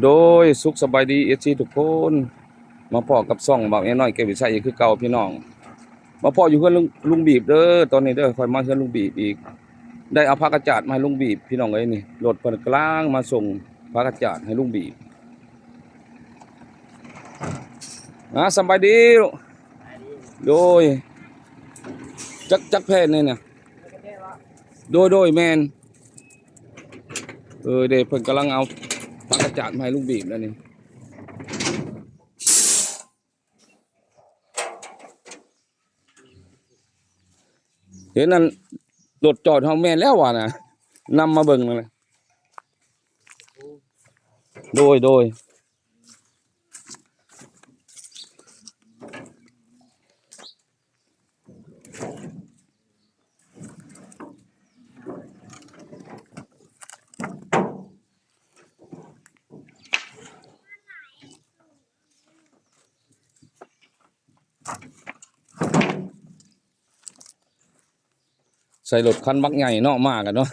ໂດຍ ສຸກສະບາຍດີ ເອັຟຊີ ທຸກຄົນ ມາພໍ້ກັບຊ່ອງບ່າວແອນ້ອຍແກ້ວວິໄຊອີກຄືເກົ່າພີ່ນ້ອງ. ມາພໍ້ຢູ່ເຮືອນລຸງ ລຸງບີບເດີ. ຕອນນີ້ເດີ ຂ້ອຍມາເຮືອນລຸງບີບອີກ ໄດ້ເອົາຜັກກະຈາດມາໃຫ້ລຸງບີບພີ່ນ້ອງເອີຍ. ນີ້ລົດເພິ່ນກຳລັງມາສົ່ງຜັກກະຈາດໃຫ້ລຸງບີບ. ອ່າ ສະບາຍດີ. ໂດຍ ຈັກ ຈັກແຜ່ນນີ້ນະ? ໂດຍ ໂດຍ ແມ່ນ. ເອີ ເດ້ ເພິ່ນກຳລັງເອົາຜັກກະຈາດມາໃຫ້ລຸງບີບແລ້ວນີ້. ເຫັນອັນລົດຈອດເຮົາແມ່ນແລ້ວວ່ານະ ນຳມາເບິ່ງນັ້ນແຫຼະ. ໂດຍ ໂດຍ. ໃສ່ລົດຄັນບັກໃຫຍ່ເນາະ ມາກັນເນາະ.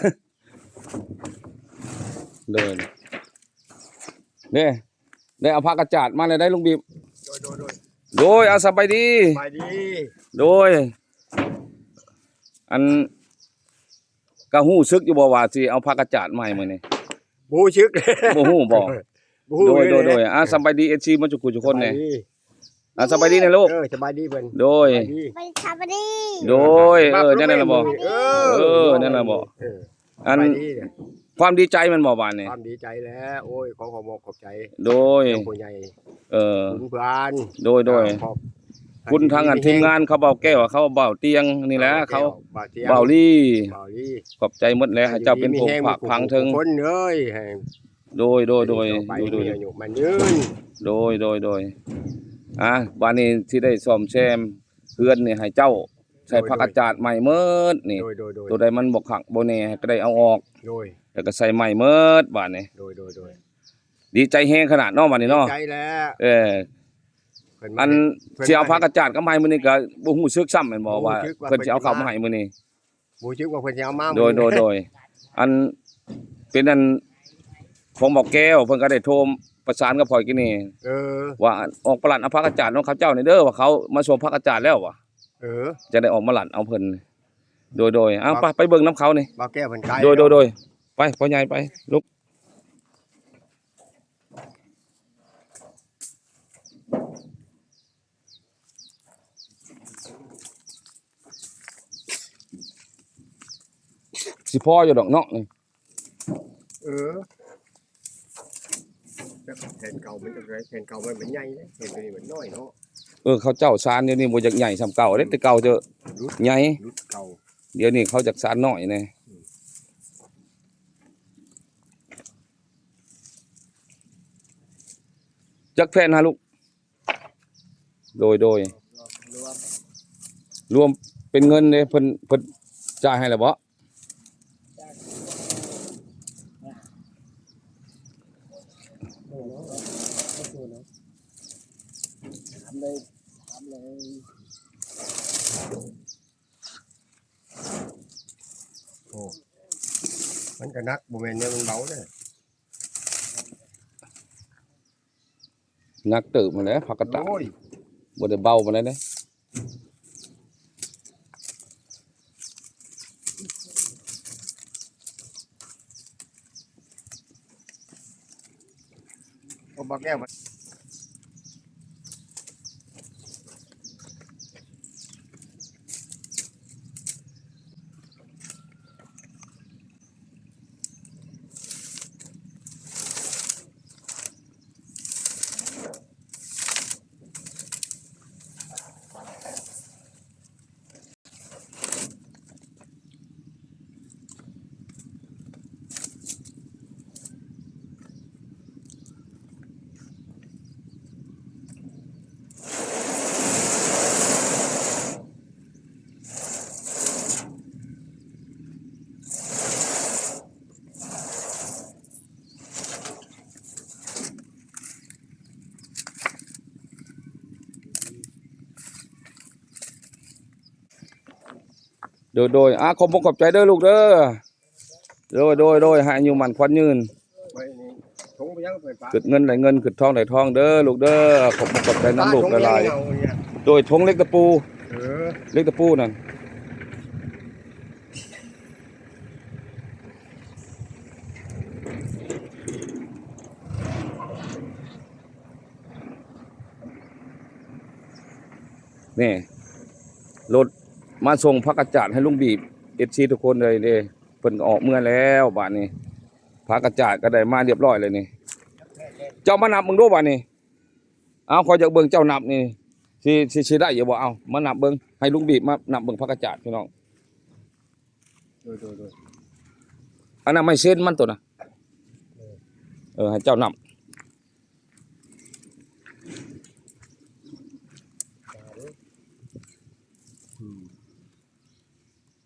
ໂດຍ ເດ້ ໄດ້ເອົາຜັກກະຈາດມາແລ້ວໄດ໋ລຸງບີບ. ໂດຍ ໂດຍ ໂດຍ ໂດຍ. ອ່າ ສະບາຍດີ ສະບາຍດີ. ໂດຍ ອັນ ກະຮູ້ສຶກຢູ່ບໍ່ວ່າຊິເອົາຜັກກະຈາດມາໃຫ້ມື້ນີ້? ບໍ່ຮູ້ສຶກ ບໍ່ຮູ້ບໍ່? ບໍ່ຮູ້. ໂດຍ ໂດຍ ໂດຍ. ອ່າ ສະບາຍດີ ເອັຟຊີ ໝົດທຸກຜູ້ທຸກຄົນແດ່. ອ່າ ສະບາຍດີນະລູກ. ເອີ ສະບາຍດີເພິ່ນ. ໂດຍ ສະບາຍດີ. ໂດຍ ເອີ ແນວນັ້ນລະບໍ່? ເອີ ເອີ ແນວນັ້ນລະບໍ່? ເອີ ອັນ ຄວາມດີໃຈແມ່ນບໍ່ບາດນີ້? ຄວາມດີໃຈແຫຼະ. ໂອ້ຍ ຂໍຂອບອົກຂອບໃຈ ໂດຍ ຜູ້ໃຫຍ່ ເອີ ຄຸນເພື່ອນ. ໂດຍ ໂດຍ. ຂອບ ຄຸນທາງອັນທີມງານເຂົາ ບ່າວແກ້ວ ເຂົາ ບ່າວຕຽງນີ້ແຫຼະ ເຂົາ ບ່າວຕຽງ ບ່າວລີ ບ່າວລີ ຂອບໃຈໝົດແຫຼະ ໃຫ້ເຈົ້າເປັນຜູ້ພາກພັງເຖິງຄົນເດີ. ໂດຍ ໂດຍ ໂດຍ. ຢູ່ດີມີອາຍຸໝັ້ນຍືນ. ໂດຍ ໂດຍ ໂດຍ. ອ່າ ບາດນີ້ຊິໄດ້ສ້ອມແຊມເຮືອນນີ້ໃຫ້ເຈົ້າ ໃສ່ຜັກກະຈາດໃໝ່ໝົດນີ້. ໂດຍ ໂດຍ ໂດຍ. ໂຕໃດມັນບໍ່ຄັກບໍ່ແນ່ໃຫ້ກໍໄດ້ເອົາອອກ. ໂດຍ. ແລ້ວກໍໃສ່ໃໝ່ໝົດບາດນີ້. ໂດຍ ໂດຍ ໂດຍ. ດີໃຈແຮງຂະໜາດເນາະບາດນີ້ເນາະ. ດີໃຈແລ້ວ. ເອີ ອັນຊິເອົາຜັກກະຈາດກັບມາໃຫ້ມື້ນີ້ກໍບໍ່ຮູ້ສຶກຊ້ຳແມ່ນບໍ່ ວ່າເພິ່ນຊິເອົາເຂົ້າມາໃຫ້ມື້ນີ້? ບໍ່ຮູ້ສຶກວ່າເພິ່ນຊິເອົາມາ. ໂດຍ ໂດຍ ໂດຍ. ອັນເປັນອັນຂອງບ່າວແກ້ວ ເພິ່ນກໍໄດ້ໂທປະສານກັບຂ້ອຍກີ້ນີ້. ເອີ ວ່າອອກມາລັດເອົາຜັກກະຈາດນຳເຂົາເຈົ້ານີ້ເດີ ວ່າເຂົາມາສົ່ງຜັກກະຈາດແລ້ວວ່າ. ເອີ ຈະໄດ້ອອກມາລັດເອົາເພິ່ນ. ໂດຍ ໂດຍ. ເອົາ ໄປ ໄປເບິ່ງນຳເຂົານີ້ ບ່າວແກ້ວເພິ່ນກາຍ. ໂດຍ ໂດຍ ໂດຍ. ໄປ ພໍ່ໃຫຍ່ໄປ ລຸກ. ຊິພໍຢູ່ດອກເນາະນີ້. ເອີ ແຕ່ແຜ່ນເກົ່າມັນຈັ່ງໃດ? ແຜ່ນເກົ່າມັນ ມັນໃຫຍ່ເດ້ ແຜ່ນໂຕນີ້ມັນນ້ອຍເນາະ. ເອີ ເຂົາເຈົ້າສານດຽວນີ້ບໍ່ຢາກໃຫຍ່ສ່ຳເກົ່າເດ້. ອືມ ແຕ່ເກົ່າຈະໃຫຍ່ ລຸດເກົ່າ. ດຽວນີ້ເຂົາຢາກສານນ້ອຍແດ່. ອືມ ຈັກແຜ່ນຫາລູກ? ໂດຍ ໂດຍ. ລວມ ລວມເປັນເງິນເດ້ ເພິ່ນ ເພິ່ນຈ່າຍໃຫ້ແລ້ວບໍ່? ຖາມເລີຍ ຖາມເລີຍ. ໂອ້ ມັນກໍໜັກ ບໍ່ແມ່ນແນວມັນເບົາເດ້. ໜັກເຕີບຫັ້ນແຫຼະ ຜັກກະຕາດ. ໂອ້ຍ ບໍ່ໄດ້ເບົາປານໃດເດ້. ເອົາບັກແກ້ວ. ໂດຍ ໂດຍ. ອ່າ ຂອບອົກຂອບໃຈເດີລູກເດີ. ໂດຍ ໂດຍ ໂດຍ. ໃຫ້ອາຍຸໝັ້ນຂວັນຍືນ. ຂອງບໍ່ຍັງໄຟຟ້າ ເກີດເງິນໄດ້ເງິນ ເກີດທອງໄດ້ທອງເດີລູກເດີ. ຂອບ ຂອບໃຈນຳລູກຫຼາຍໆ. ໂດຍ ຖົງເຫຼັກຕະປູ ເອີ ເຫຼັກຕະປູນັ້ນ. ນີ້ ລົດມາສົ່ງຜັກກະຈາດໃຫ້ລຸງບີບ ເອັຟຊີ ທຸກຄົນເລີຍເດ້. ເພິ່ນກໍອອກເມືອແລ້ວບາດນີ້ ຜັກກະຈາດກໍໄດ້ມາຮຽບຮ້ອຍແລ້ວນີ້. ເຈົ້າມານັບເບິ່ງດູບາດນີ້. ເອົາ ຂ້ອຍຢາກເບິ່ງເຈົ້ານັບນີ້ ຊິ ຊິ ຊິໄດ້ຢູ່ບໍ່? ເອົາ ມານັບເບິ່ງ ໃຫ້ລຸງບີບມານັບເບິ່ງຜັກກະຈາດ ພີ່ນ້ອງ. ໂດຍ ໂດຍ ໂດຍ ອັນນັ້ນໄມ້ເຊັນມັນໂຕນະ. ເອີ ເອີ ໃຫ້ເຈົ້ານັບ.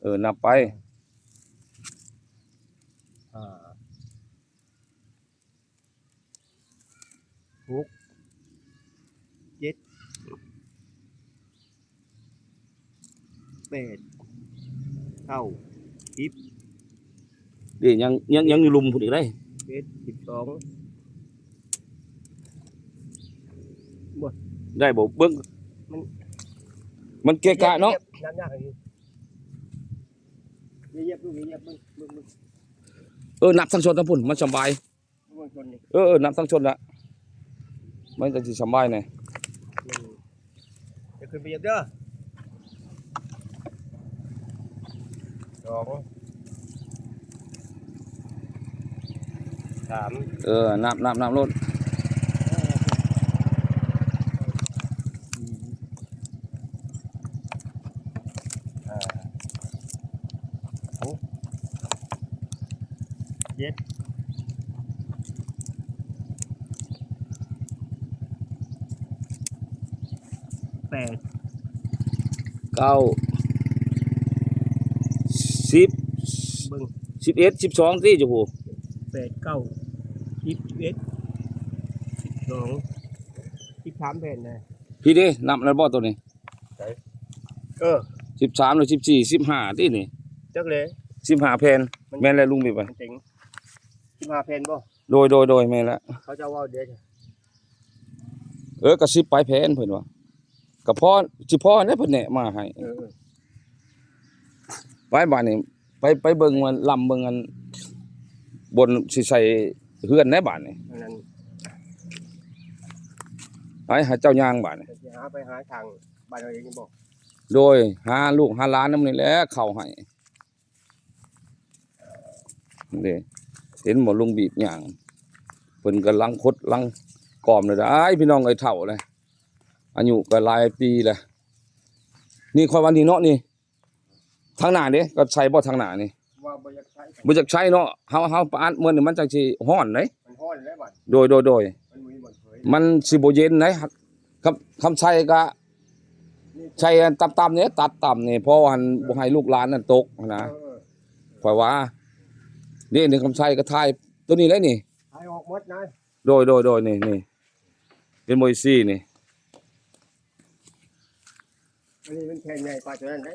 ເອີ ນັບໄປ. ຫ້າ ຫົກ ເຈັດ ແປດ ເກົ້າ ສິບ ເດ້ ຍັງ ຍັງ ຍັງຢູ່ລຸ່ມພຸ້ນອີກເດ້. ສິບເອັດ ສິບສອງ ບໍ່ ໄດ້ບໍ່? ເບິ່ງ ມັນ ມັນເກະກະເນາະ. ນັບຍາກ ນັບຍາກຢູ່ ຢຽບໆ ລູກ ຢຽບໆ ເບິ່ງ ເບິ່ງ ເບິ່ງ. ເອີ ນັບທັງຊົນທັງພຸ້ນ ມັນສະບາຍ. ເບິ່ງຊົນນີ້ ເອີ ເອີ ນັບທັງຊົນລະ ມັນກໍຊິສະບາຍແດ່. ອືມ ຈະຂຶ້ນໄປອີກເດີ ສອງ ສາມ ເອີ ນັບ ນັບ ນັບໂລດ. ຫ້າ ຫົກ ເຈັດ ແປດ ເກົ້າ ສິບ ເບິ່ງ ສິບເອັດ ສິບສອງຕິ ເຈົ້າຜູ້. ແປດ ເກົ້າ ສິບ ສິບເອັດ ສິບສອງ ສິບສາມແຜ່ນນະ. ພີ້ເດ້ ນັບແລ້ວບໍ່ໂຕນີ້? ໃສ? ເອີ ສິບສາມ ຫຼື ສິບສີ່ ສິບຫ້າຕິນີ້. ຈັກແຫຼະ ສິບຫ້າແຜ່ນ. ມັນ ແມ່ນແລ້ວລຸງບີບ ມັນເຕັງ ສິບຫ້າແຜ່ນບໍ່? ໂດຍ ໂດຍ ໂດຍ ແມ່ນແລ້ວ ເຂົາເຈົ້າເວົ້າເດ້. ເອີ ກໍສິບປາຍແຜ່ນເພິ່ນວ່າ ກໍພໍ ຊິພໍແລ້ວ ເພິ່ນແນະມາໃຫ້. ເອີ ເອີ ໄປບາດນີ້ ໄປ ໄປເບິ່ງວ່າ ລຳເບິ່ງອັນ ບ່ອນຊິໃສ່ເຮືອນແດ່ບາດນີ້. ອັນນັ້ນ ໄປ ໃຫ້ເຈົ້າຍ່າງບາດນີ້ ໄປຫາ ໄປຫາທາງບ້ານເຮົາເອງບໍ່? ໂດຍ ຫາລູກຫາຫຼານນຳນີ້ແຫຼະ ເຂົ້າໃຫ້. ເດ້ ເຫັນບໍ່ ລຸງບີບຍ່າງ ເພິ່ນກຳລັງຄົດລັງກອມເລີຍ ອ້າຍ ພີ່ນ້ອງເອີຍ ເຖົ້າເລີຍ ອາຍຸກໍຫຼາຍປີແລ້ວ. ນີ້ຂ້ອຍວ່ານີ້ເນາະ ນີ້ ທາງໜ້າເດ້ ກໍໃສ່ບໍ່ທາງໜ້ານີ້? ວ່າບໍ່ຢາກໃຊ້ ບໍ່ຢາກໃຊ້ເນາະ ເຮົາ ເຮົາປະອັດມື້ນີ້ມັນຈັ່ງຊິຮ້ອນເດ້. ມັນຮ້ອນແລ້ວບັດ ໂດຍ ໂດຍ ໂດຍ ມັນບໍ່ມີບ່ອນເຜີຍ ມັນຊິບໍ່ເຢັນເດ້. ຄຳ ຄຳໃສ່ກະ ໃສ່ອັນຕ່ຳໆນີ້ ຕັດຕ່ຳນີ້ ເພາະວ່າຫັ້ນ ເອີ ບໍ່ໃຫ້ລູກຫຼານນັ້ນຕົກຫັ້ນນະ. ເອີ ເອີ ຂ້ອຍວ່າ ນີ້ ນີ້ ຄຳໃສ່ກໍຖ່າຍໂຕນີ້ແຫຼະນີ້ ຖ່າຍອອກໝົດນະ. ໂດຍ ໂດຍ ໂດຍ ນີ້ ນີ້ ເຫັນບໍ່ ເອັຟຊີ ນີ້ ອັນນີ້ມັນແຜ່ນໃຫຍ່ກວ່າຕົວນັ້ນເດ້.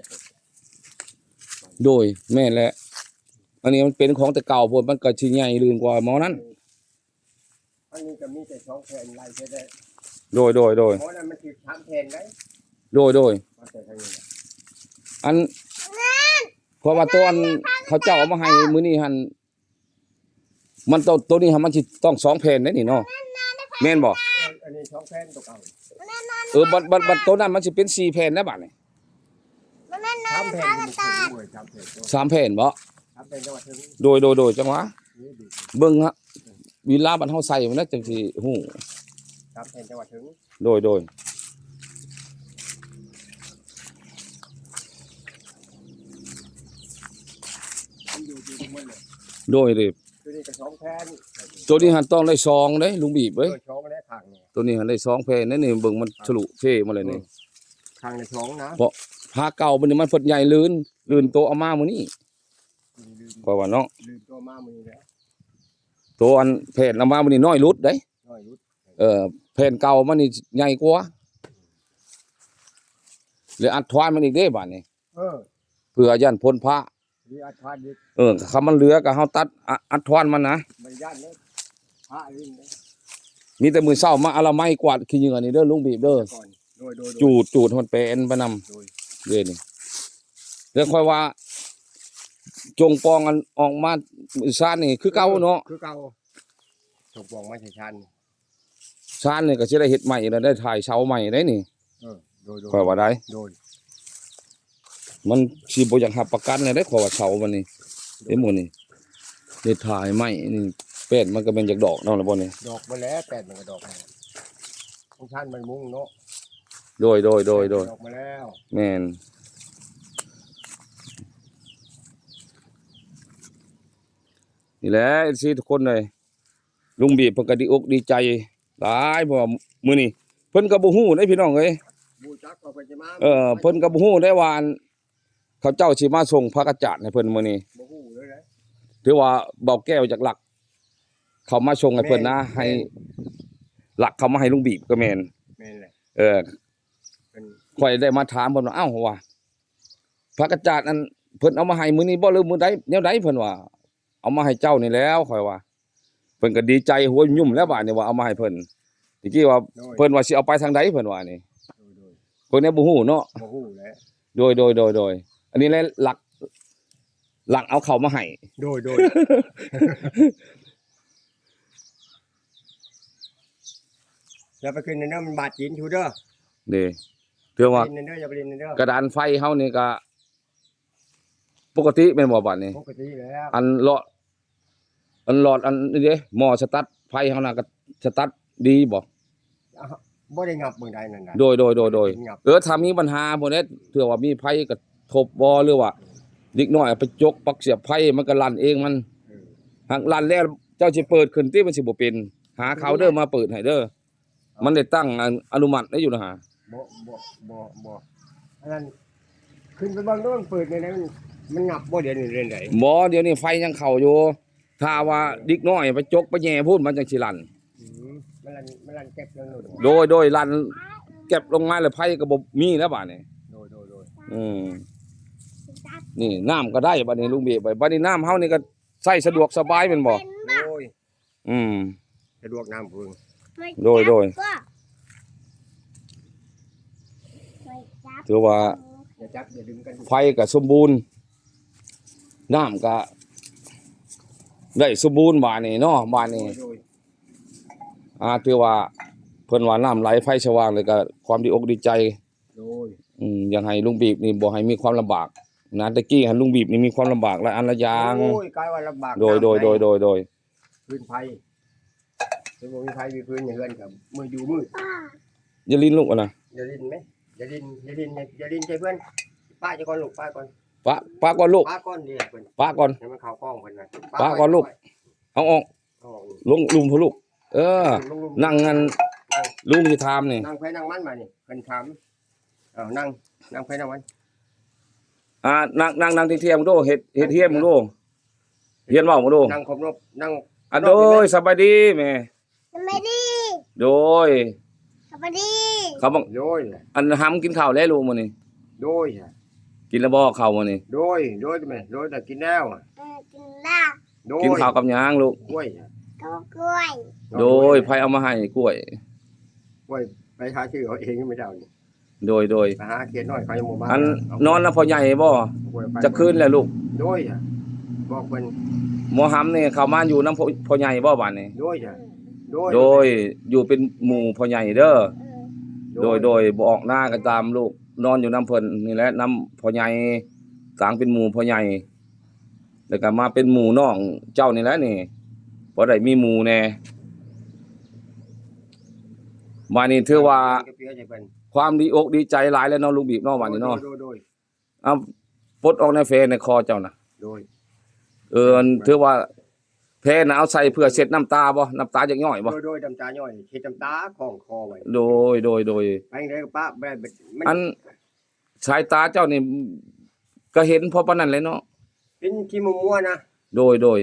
ໂດຍ ແມ່ນແຫຼະ ອັນນີ້ມັນເປັນຂອງແຕ່ເກົ່າພຸ້ນ ມັນກໍຊິໃຫຍ່ລື່ນກວ່າໝໍ້ນັ້ນ. ອັນນີ້ກໍມີແຕ່ສອງແຜ່ນໄລ່ແທ້ໆ. ໂດຍ ໂດຍ ໂດຍ ໝໍ້ນັ້ນມັນຖືກສາມແຜ່ນໄດ໋. ໂດຍ ໂດຍ ມາແຕ່ທາງນີ້ແຫຼະ ອັນ ເພາະວ່າຕອນເຂົາເຈົ້າເອົາມາໃຫ້ມື້ນີ້ຫັ້ນ ມັນຕ້ອງ ໂຕນີ້ຫັ້ນມັນຊິຕ້ອງສອງແຜ່ນເດ້ນີ້ເນາະ ແມ່ນບໍ່? ເອີ ອັນນີ້ສອງແຜ່ນ ໂຕເກົ່າ. ເອີ ບັດ ບັດ ບັດໂຕນັ້ນມັນຊິເປັນສີ່ແຜ່ນແລ້ວບາດນີ້. ສາມແຜ່ນ ສາມແຜ່ນບໍ່? ສາມແຜ່ນ ໂດຍ ໂດຍ ໂດຍ ຈັງຫວະ ເບິ່ງຮະ ເວລາບັດເຮົາໃສ່ມັນນະ ຈັ່ງຊິຮູ້. ສາມແຜ່ນ ຈັງຫວະເຖິງ. ໂດຍ ໂດຍ ໂດຍ ໂດຍ ໂຕນີ້ກໍສອງແຜ່ນ ໂຕນີ້ຫັ້ນຕ້ອງໄດ້ສອງເດ້ ລຸງບີບເອີຍ. ເອີ ສອງແລ້ວຂ້າງນີ້ ໂຕນີ້ຫັ້ນໄດ້ສອງແຜ່ນເດ້ນີ້ ເບິ່ງມັນທະລຸເພມາແລ້ວນີ້. ເອີ ຂ້າງລະສອງນະ ເພາະພາເກົ່າມັນນີ້ມັນເພິ່ນໃຫຍ່ລື່ນ ລື່ນໂຕເອົາມາມື້ນີ້. ຂ້ອຍວ່າເນາະ ໂຕອັນແຜ່ນລະມາມື້ນີ້ນ້ອຍຫຼຸດເດ້ ນ້ອຍຫຼຸດ. ເອີ ແຜ່ນເກົ່າມັນນີ້ໃຫຍ່ກວ່າ ແລະອັດທວານມັນອີກເດ້ບາດນີ້. ເອີ ເພື່ອຢ້ານພົ້ນພະ ເອີ ອັດທວານອີກ. ເອີ ຄັນມັນເຫຼືອກໍເຮົາຕັດ ອະ ອັດທວານມັນນະ ບໍ່ໄດ້ຢ້ານເດ້. ະນີ້ ມີແຕ່ມື້ເຊົ້າມາອະລະໄມກວາດຂີ້ເຫຍື້ອນີ້ເດີ ລຸງບີບເດີ ກ່ອນ ໂດຍໆໆ ຈູດ ຈູດຮອດແປນໄປນຳ ໂດຍ ເດ້ນີ້ ແລ້ວຂ້ອຍວ່າ ຈົ່ງປອງອັນອອກມາຊານນີ້ຄືເກົ່າເນາະ ຄືເກົ່າ ຈົ່ງປອງມາໃສ່ຊານ ຊານນີ້ກໍຊິໄດ້ເຮັດໃໝ່ແລ້ວ ໄດ້ຖ່າຍເສົາໃໝ່ໄດ໋ນີ້ ເອີ ໂດຍໆ ຂ້ອຍວ່າໄດ໋ ໂດຍ ມັນຊິບໍ່ຢາກຮັບປະກັນແລ້ວເດ້ ຂ້ອຍວ່າເສົາມັນນີ້ ເຫັນບໍ່ນີ້ ໄດ້ຖ່າຍໃໝ່ນີ້ ແປ້ນມັນກໍແມ່ນຢາກດອກນຳແລ້ວບໍ່ນີ້ ດອກມາແລ້ວ ແປ້ນມັນກໍດອກມາແລ້ວ ຂອງທ່ານມັນມຸງເນາະ ໂດຍໆໆໆ ດອກມາແລ້ວ ແມ່ນ ນີ້ແຫຼະ ເອັຟຊີ ທຸກຄົນເອີຍ ລຸງບີບເພິ່ນກໍດີອົກດີໃຈຫຼາຍ ເພາະວ່າມື້ນີ້ເພິ່ນກໍບໍ່ຮູ້ເດ້ພີ່ນ້ອງເອີຍ ບໍ່ຈັກວ່າເພິ່ນຊິມາ ເອີ ເພິ່ນກໍບໍ່ຮູ້ໄດ້ວ່າ ອັນ ເຂົາເຈົ້າຊິມາສົ່ງຜັກກະຈາດໃຫ້ເພິ່ນມື້ນີ້ ບໍ່ຮູ້ເລີຍນະ ຖືວ່າເບົາແກ້ວຈັກລັກເຂົ້າມາສົ່ງໃຫ້ເພິ່ນນະ ແມ່ນ ໃຫ້ ແມ່ນ ລັກເຂົ້າມາໃຫ້ລຸງບີບກໍແມ່ນ ແມ່ນແຫຼະ ເອີ ເພິ່ນ ຂ້ອຍໄດ້ມາຖາມເພິ່ນວ່າ ເອົ້າ ວ່າ ຜັກກະຈາດອັນເພິ່ນເອົາມາໃຫ້ມື້ນີ້ບໍ່ ຫຼືມື້ໃດ ແນວໃດ ເພິ່ນວ່າ ເອົາມາໃຫ້ເຈົ້ານີ້ແລ້ວ ຂ້ອຍວ່າ ເພິ່ນກໍດີໃຈຫົວຫຍຸ້ມແລ້ວບາດນີ້ວ່າເອົາມາໃຫ້ເພິ່ນ ຕະກີ້ວ່າ ໂດຍ ເພິ່ນວ່າຊິເອົາໄປທາງໃດ ເພິ່ນວ່ານີ້ ໂດຍໆ ເພິ່ນຍັງບໍ່ຮູ້ເນາະ ບໍ່ຮູ້ແຫຼະ ໂດຍໆໆໆ ອັນນີ້ແຫຼະລັກ ລັກເອົາເຂົ້າມາໃຫ້ ໂດຍໆ ຢ່າໄປຂຶ້ນນຳເດີ ມັນບາດຕີນຊູເດີ ເດ້ ຖືວ່າ ຢ່າໄປຫຼິ້ນນຳເດີ ກະດານໄຟເຮົານີ້ກະ ປົກກະຕິແມ່ນບໍ່ບາດນີ້ ປົກກະຕິແລ້ວ ອັນຫຼອດ ອັນຫຼອດອັນນີ້ເດ້ ໝໍ້ສະຕັດໄຟເຮົານະ ກໍສະຕັດດີບໍ່ ອ່າ ບໍ່ໄດ້ຫຍັບເບິ່ງໃດນັ້ນນະ ໂດຍໆໆ ບໍ່ໄດ້ຫຍັບ ເອີ ຖ້າມີບັນຫາພຸ້ນເດ້ ເທື່ອວ່າມີໄຟກະທົບບໍ່ ຫຼືວ່າເດັກນ້ອຍໄປຈົກປັກສຽບໄຟ ມັນກໍລັ່ນເອງມັນ ເອີ ຫາກລັ່ນແລ້ວເຈົ້າຊິເປີດຂຶ້ນຕິ ມັນຊິບໍ່ເປັນ ຫາເຂົາເດີ ມາເປີດໃຫ້ເດີ ມັນໄດ້ຕັ້ງອະນຸມັດໄດ້ຢູ່ນະຫາ ບໍ່ ບໍ່ ບໍ່ ບໍ່ ອັນນັ້ນ ຂຶ້ນໄປເບິ່ງດູ ມັນເປີດແນວໃດ ມັນ ມັນຫຍັບບໍ່ ດຽວນີ້ແນວໃດ ບໍ່ ດຽວນີ້ໄຟຍັງເຂົ້າຢູ່ ຖ້າວ່າເດັກນ້ອຍໄປຈົກໄປແຍ່ພຸ້ນ ມັນຈັ່ງຊິລັ່ນ ອືມ ມັນລັ່ນ ມັນລັ່ນແກັບລົງໂລດ ໂດຍ ໂດຍ ລັ່ນແກັບລົງມາແລ້ວໄຟກໍບໍ່ມີແລ້ວບາດນີ້ ໂດຍ ໂດຍ ໂດຍ ອືມ ນີ້ນ້ຳກໍໄດ້ບາດນີ້ ລຸງບີບ ບາດນີ້ນ້ຳເຮົານີ້ກໍໃຊ້ສະດວກສະບາຍແມ່ນບໍ່ ໂດຍ ອືມ ສະດວກນ້ຳເພິ່ນ ໂດຍ ໂດຍ ຖືວ່າ ຢ່າຈັບ ຢ່າດຶງກັນ ໄຟກໍສົມບູນ ນ້ຳກໍໄດ້ສົມບູນບາດນີ້ເນາະ ບາດນີ້ ໂດຍ ອ່າ ຖືວ່າເພິ່ນວ່ານ້ຳໄຫຼໄຟສະຫວ່າງ ແລ້ວກໍຄວາມດີອົກດີໃຈ ໂດຍ ອືມ ຢາກໃຫ້ລຸງບີບນີ້ບໍ່ໃຫ້ມີຄວາມລຳບາກນະ ແຕ່ກີ້ຫັ້ນລຸງບີບນີ້ມີຄວາມລຳບາກຫຼາຍອັນຫຼາຍຢ່າງ ໂອ້ຍ ກາຍວ່າລຳບາກ ໂດຍ ນ້ຳ ໂດຍ ໄຟ ໂດຍ ໂດຍ ໂດຍ ຄືນໄຟ ຄືບໍ່ມີໄຟມີຟືນໃນເຮືອນກໍມືດຢູ່ມືດ ຢ່າຫຼິ້ນລູກ ອັນນະ ຢ່າຫຼິ້ນແມ ຢ່າຫຼິ້ນ ຢ່າຫຼິ້ນ ຢ່າຫຼິ້ນໃສ່ເພິ່ນ ປະຊະກ່ອນລູກ ປະກ່ອນ ປະ ປະກ່ອນລູກ ປະກ່ອນເດ້ເພິ່ນ ປະກ່ອນ ໃຫ້ມັນເຂົ້າກ້ອງເພິ່ນນະ ປະກ່ອນລູກ ເອົາອອກ ເອົາອອກ ລົງລຸ່ມພຸ້ນລູກ ເອີ ລົງລຸ່ມ ນັ່ງອັນ ນັ່ງ ລຸງຊິຖາມນີ້ ນັ່ງໃຜນັ່ງມັນບາດນີ້ ເພິ່ນຖາມ ເອົາ ນັ່ງ ນັ່ງໃຜນັ່ງມັນ ອ່າ ນັ່ງ ນັ່ງ ນັ່ງທຽງໆ ເບິ່ງດູ ເຮັດ ເຮັດຮຽນເບິ່ງດູ ຮຽນເວົ້າເບິ່ງດູ ນັ່ງຄົບນົບ ນັ່ງ ອ່າ ໂດຍ ສະບາຍດີແມ່ ສະບາຍດີ ໂດຍ ສະບາຍດີ ເຂົາບອກ ໂດຍ ອັນ ຫຳກິນເຂົ້າແລ້ວລູກມື້ນີ້ ໂດຍ ກິນແລ້ວບໍ່ເຂົ້າມື້ນີ້ ໂດຍ ໂດຍແມ່ ໂດຍ ກິນແລ້ວ ເອີ ກິນແລ້ວ ໂດຍ ກິນເຂົ້າກັບຫຍັງລູກ ກ້ວຍ ກັບກ້ວຍ ໂດຍ ໂດຍ ໃຜເອົາມາໃຫ້ກ້ວຍ ກ້ວຍ ໄປຫາຊື້ເອົາເອງມື້ເຊົ້ານີ້ ໂດຍ ໂດຍ ໄປຫາເຂດນ້ອຍເຂົາຍັງບໍ່ມາ ອັນ ນອນນຳພໍ່ໃຫຍ່ບໍ່ ບໍ່ໄດ້ໄປ ຈັກຄືນແລ້ວລູກ ໂດຍ ບອກເພິ່ນ ໝໍຫຳນີ້ເຂົ້າມາຢູ່ນຳພໍ່ ພໍ່ໃຫຍ່ບໍ່ບາດນີ້ ໂດຍ ໂດຍ ໂດຍ ຢູ່ເປັນໝູ່ພໍ່ໃຫຍ່ເດີ ໂດຍ ໂດຍ ໂດຍ ບໍ່ອອກນາກໍຕາມລູກ ນອນຢູ່ນຳເພິ່ນນີ້ແຫຼະ ນຳພໍ່ໃຫຍ່ ຕ່າງເປັນໝູ່ພໍ່ໃຫຍ່ ແລ້ວກໍມາເປັນໝູ່ນ້ອງເຈົ້ານີ້ແຫຼະນີ້ ພໍໄດ້ມີໝູ່ແດ່ ບາດນີ້ຖືວ່າ ເປັນກະເປຍໃຫ້ເພິ່ນ ຄວາມດີອົກດີໃຈຫຼາຍແລ້ວເນາະ ລຸງບີບເນາະ ບາດນີ້ເນາະ ໂດຍ ໂດຍ ໂດຍ ເອົາປົດອອກໃນແພໃນຄໍເຈົ້ານະ ໂດຍ ເອີ ອັນ ຖືວ່າແພນະເອົາໃສ່ເພື່ອເຊັດນ້ຳຕາບໍ່? ນ້ຳຕາຢາກຍ້ອຍບໍ່? ໂດຍ ໂດຍ ນ້ຳຕາຍ້ອຍ ເຊັດນ້ຳຕາຄ້ອງຄໍໄວ້ ໂດຍ ໂດຍ ໂດຍ ໄປທາງໃດກໍປະ ມັນ ອັນ ສາຍຕາເຈົ້ານີ້ກໍເຫັນພໍປານນັ້ນແຫຼະເນາະ ເຫັນຂີ້ມົວໆນະ ໂດຍ ໂດຍ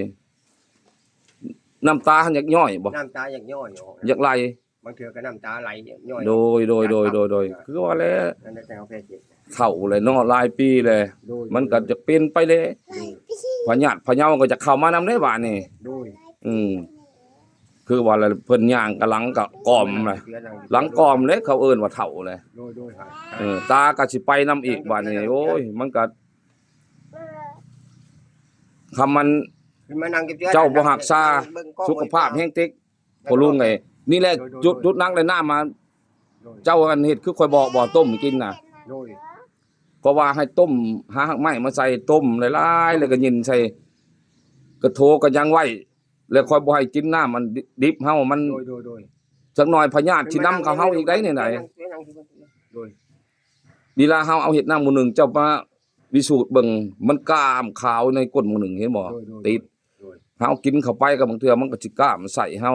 ນ້ຳຕາຫັ້ນຢາກຍ້ອຍບໍ່? ນ້ຳຕາຢາກຍ້ອຍ ຢາກໄຫຼ ບາງເທື່ອກໍນ້ຳຕາໄຫຼຍ້ອຍ ໂດຍ ໂດຍ ໂດຍ ໂດຍ ຄືວ່າແຫຼະ ນັ້ນແຫຼະ ແຕ່ເຮົາແພ້ເຈັບ ເຖົ້າແລ້ວເນາະ ຫຼາຍປີແລ້ວ ໂດຍ ມັນກໍຈະເປັນໄປແລ້ວ ໂດຍ ພະຍາດພະເຍົາກໍຈະເຂົ້າມານຳເດ້ບາດນີ້ ໂດຍ ອືມ ຄືວ່າລະ ເພິ່ນຍ່າງກະຫຼັງກະກອມລະ ຫຼັງກອມເລີຍ ເຂົາເອີ້ນວ່າເຖົ້າແຫຼະ. ໂດຍ ໂດຍ ເອີ ຕາກະຊິໄປນຳອີກບາດນີ້. ໂອ້ຍ ມັນກະ ຄຳມັນ ເຈົ້າບໍ່ຮັກສາສຸຂະພາບແຮງຕິກ ພໍ່ລຸງເອີຍ. ນີ້ແຫຼະ ໂດຍ ໂດຍ ຈຸດ ຈຸດໜັກແຫຼະ ນ້ຳມາ ໂດຍ ເຈົ້າອັນເຮັດຄືຂ້ອຍບອກບໍ່ ຕົ້ມກິນນະ. ໂດຍ ເພາະວ່າໃຫ້ຕົ້ມ ຫາຮາກໄມ້ມາໃສ່ ຕົ້ມຫຼາຍໆ ແລ້ວກໍຍິນໃສ່ກະໂທກະຫຍັງໄວ້ ແລ້ວຄ່ອຍບໍ່ໃຫ້ກິນນ້ຳມັນດິບເຮົາ ມັນ ໂດຍ ໂດຍ ໂດຍ ຈັກໜ່ອຍພະຍາດຊິນຳເຂົ້າເຮົາອີກໄດ໋ນີ້ໃດ໋. ໂດຍ ເວລາເຮົາເອົາເຮັດນ້ຳໝູ່ໜຶ່ງ ເຈົ້າມາພິສູດເບິ່ງ ມັນກ້າມຂາວໃນກົ້ນໝູ່ໜຶ່ງ ເຫັນບໍ່? ໂດຍ ໂດຍ ຕິດ ໂດຍ ເຮົາກິນເຂົ້າໄປກໍບາງເທື່ອມັນກໍຊິກ້າມໃສ່ເຮົາ.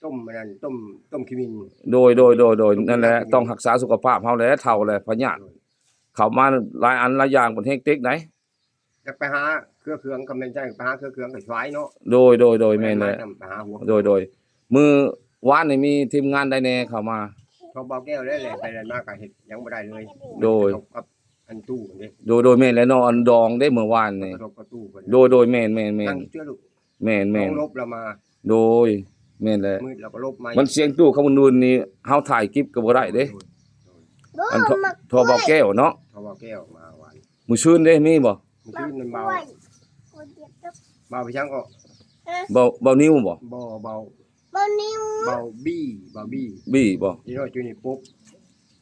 ຕົ້ມອັນນັ້ນ ຕົ້ມ ຕົ້ມຂີ້ໝິ່ນ. ໂດຍ ໂດຍ ໂດຍ ໂດຍ ນັ້ນແຫຼະ ຕ້ອງຮັກສາສຸຂະພາບເຮົາແຫຼະ ເຖົ້າແຫຼະ ພະຍາດ ໂດຍ ເຂົ້າມາຫຼາຍອັນຫຼາຍຢ່າງ ເປັນເຮກເຕັກໄດ໋. ຢາກໄປຫາເຄືອເຄືອງ ກໍແມ່ນໃຊ່ ໄປຫາເຄືອເຄືອງກໍສວາຍເນາະ. ໂດຍ ໂດຍ ໂດຍ ແມ່ນແຫຼະ ໂດຍ ໂດຍ ມື້ວານນີ້ມີທີມງານໃດແດ່ເຂົ້າມາ? ເພາະເບົາແກ້ວແຫຼະ ແລ່ນໄປແລ່ນມາກໍເຮັດຫຍັງບໍ່ໄດ້ເລີຍ. ໂດຍ ກັບອັນຕູ້ເດ້. ໂດຍ ໂດຍ ແມ່ນແຫຼະເນາະ ອັນດອງເດ້ ມື້ວານນີ້. ໂດຍ ໂດຍ ແມ່ນໆໆ ແມ່ນໆ ແມ່ນໆ ໂດຍ ແມ່ນແຫຼະ ມືດລາວກໍຫຼົບມາ ມັນສຽງຕູ້ເຂົາມື້ນີ້ ເຮົາຖ່າຍກິບກໍບໍ່ໄດ້ເດ້. ໂດຍ ໂດຍ ອັນ ທ- ທ- ເບົາແກ້ວເນາະ ທ- ເບົາແກ້ວມາວານ ມື້ຊືນເດ້ ມີບໍ່? ມື້ຊືນນັ້ນເບົາ ເບົາໄປຫຍັງກໍ ເບົາ ເບົານິວບໍ່? ບໍ່ ເບົາ ເບົານິວ ເບົາບີ ເບົາບີ ບີບໍ່? ນີ້ເນາະ ຈຸນີ້ປຸບ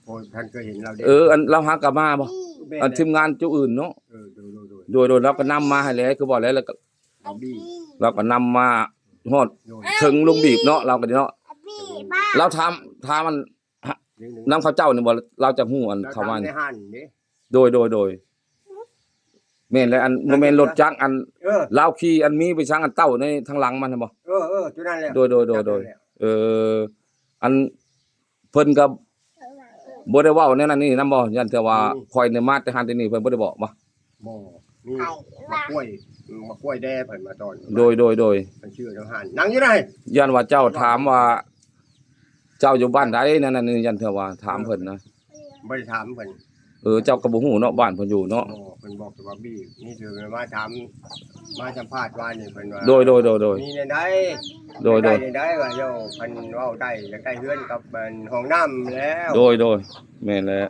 ໂອ້ຍ ທ່ານເຄີຍເຫັນລາວເດ້. ເອີ ອັນລາວຫາກໍມາບໍ່? ແມ່ນ ອັນທີມງານຈຸອື່ນເນາະ. ເອີ ໂດຍໆໆ ໂດຍໆ ລາວກໍນຳມາໃຫ້ແຫຼະ ຄືບໍ່ແຫຼະ ລາວກໍ ເບົາບີ ລາວກໍນຳມາຮອດ ໂດຍ ເຖິງລຸງບີບເນາະ ລາວກໍດີເນາະ. ລາວຖາມ ຖາມອັນ ນຳເຂົາເຈົ້ານີ້ບໍ່? ລາວຈະຮູ້ອັນເຂົ້າມານີ້ ໃນຮ້ານເດ້. ໂດຍ ໂດຍ ໂດຍ ແມ່ນແຫຼະ ອັນ ບໍ່ແມ່ນລົດຈັກ ອັນ ເອີ ລາວຂີ່ ອັນມີໄປສັງ ອັນເຕົ້າໃນທາງຫຼັງມັນຫັ້ນບໍ່? ເອີ ເອີ ໂຕນັ້ນແຫຼະ ໂດຍ ໂດຍ ໂດຍ ໂດຍ ເອີ ອັນເພິ່ນກໍບໍ່ໄດ້ເວົ້າແນວນັ້ນນີ້ນຳບໍ່? ຢ້ານເທື່ອວ່າ ອືມ ຂ້ອຍນີ້ມາແຕ່ຫັ້ນແຕ່ນີ້ ເພິ່ນບໍ່ໄດ້ບອກບໍ່? ບໍ່ ມີໝາກກ້ວຍ ໝາກກ້ວຍແດ່ເພິ່ນມາຕອນ. ໂດຍ ໂດຍ ໂດຍ ເພິ່ນຊື້ຢູ່ຮ້ານ ນັ່ງຢູ່ໃດ. ຢ້ານວ່າເຈົ້າຖາມວ່າ ເຈົ້າຢູ່ບ້ານໃດ ນັ້ນ ນັ້ນ ຢ້ານເທື່ອວ່າຖາມເພິ່ນນະ. ບໍ່ໄດ້ຖາມເພິ່ນ. ເອີ ເຈົ້າກໍບໍ່ຮູ້ເນາະ ບ້ານເພິ່ນຢູ່ເນາະ. ບໍ່ ເພິ່ນບອກແຕ່ວ່າບີບ ມີແຕ່ມາຖາມ ມາສຳພາດວ່ານີ້ ເພິ່ນວ່າ ໂດຍ ໂດຍ ໂດຍ ໂດຍ ມີແນວໃດ ໂດຍ ໂດຍ ແນວໃດວ່າ ໂຍ ຄັນເວົ້າໄດ້ ຢາກໄດ້ເຮືອນກັບອັນຫ້ອງນ້ຳແລ້ວ. ໂດຍ ໂດຍ ແມ່ນແຫຼະ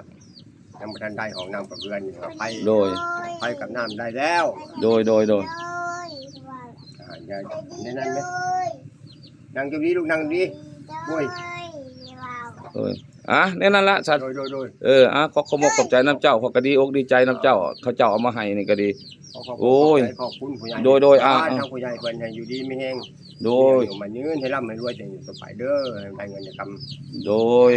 ຍັງບໍ່ທັນໄດ້ຫ້ອງນ້ຳກັບເຮືອນນີ້ວ່າ ໄຟ ໂດຍ ໄຟກັບນ້ຳໄດ້ແລ້ວ. ໂດຍ ໂດຍ ໂດຍ ອ່າ ຢ່າ ແນວນັ້ນແຫຼະ ນັ່ງຢູ່ດີລູກ ນັ່ງຢູ່ດີ. ໂອ້ຍ ໂດຍ ອ່ະ ແນວນັ້ນລະ ໂດຍ ໂດຍ ໂດຍ ເອີ ອ່ະ ຂໍຂອບອົກຂອບໃຈນຳເຈົ້າ ຂ້ອຍກໍດີອົກດີໃຈນຳເຈົ້າ ເຂົາເຈົ້າເອົາມາໃຫ້ນີ້ກໍດີ. ຂອບ ຂອບ ໂອ້ຍ ຂອບໃຈ ຂອບຄຸນຜູ້ໃຫຍ່ ໂດຍ ໂດຍ ອ່າ ທາງຜູ້ໃຫຍ່ເພິ່ນໃຫ້ຢູ່ດີມີແຮງ ໂດຍ ໃຫ້ອາຍຸໝັ້ນຍືນ ໃຫ້ລ່ຳໃຫ້ລວຍ ແຕ່ນີ້ຕໍ່ໄປເດີ ໃຫ້ໄດ້ເງິນໄດ້ຄຳ ໂດຍ.